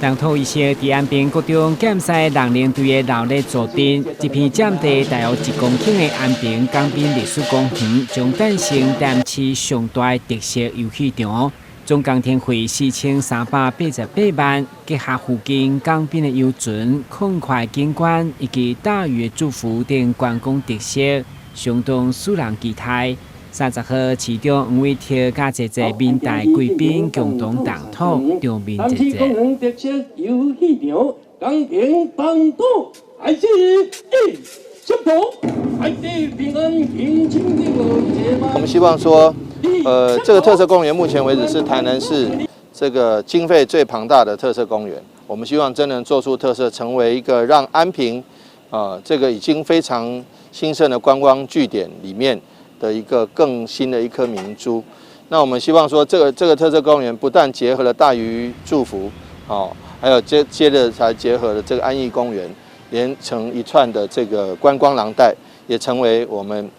東土一小佇安平國中劍西人連隊的鬧熱坐鎮，這片佔地大約1公頃的安平港濱歷史公園，將誕生台南市上大的特色遊戲場，總工程費4388萬，結合附近港濱的遊船、空塊景觀以及大嶼的祝福等觀光特色，相當使人期待。30號，市長黃偉哲佮濟濟民代貴賓共同動土，場面熱熱。公園特色遊戲場，江平動土開始，一、宣布，海底平安輕輕的我們希望說，這個特色公園目前為止是台南市這個經費最龐大的特色公園。我們希望真能做出特色，成為一個讓安平，這個已經非常興盛的觀光據點裡面的一個更新的一顆明珠。那我們希望說，這個特色公園不但結合了大漁祝福，哦，還有接着才結合了這個安義公園，連成一串的這個觀光廊帶，也成為我們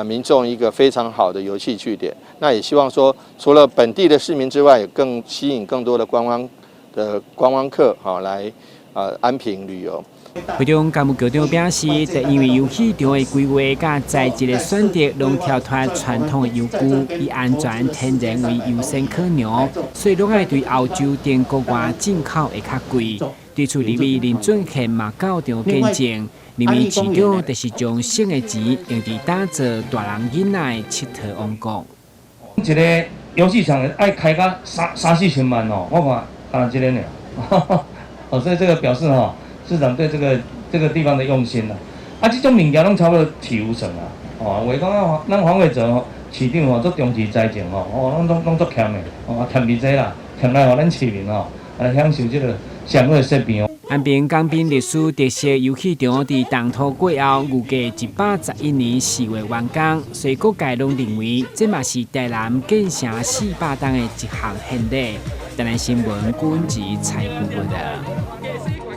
民眾一個非常好的遊憩據點。那也希望說，除了本地的市民之外，也更吸引更多的觀光客，好來安平旅遊。會中幹部局長表示，就因為遊戲場的規劃佮材質的選擇，攏跳脫傳統的遊具，以安全天然為優先考量，所以攏愛對歐洲等國外進口會較貴。對此，立委林俊憲嘛到場見證，認為市長就是將省的錢用佇打造大人囡仔的𨑨迌王國。一個遊戲場愛開到三三四千萬哦，我看干焦這個爾，哦，所以這個表示吼，市長對這個地方的用心啦。啊，這種物件攏差不多市有算啊。哦，話講啊，咱黃偉哲吼，市長吼，足重視財政吼，哦，攏足儉的，哦，儉佇這啦，儉來予咱市民吼，來享受這個上好的設備哦。安平港濱歷史特色遊戲場佇動土過後，預計111年4月完工，所以各界攏認為這嘛是台南建城400冬的一項獻禮。台南新聞郭文吉採訪報導。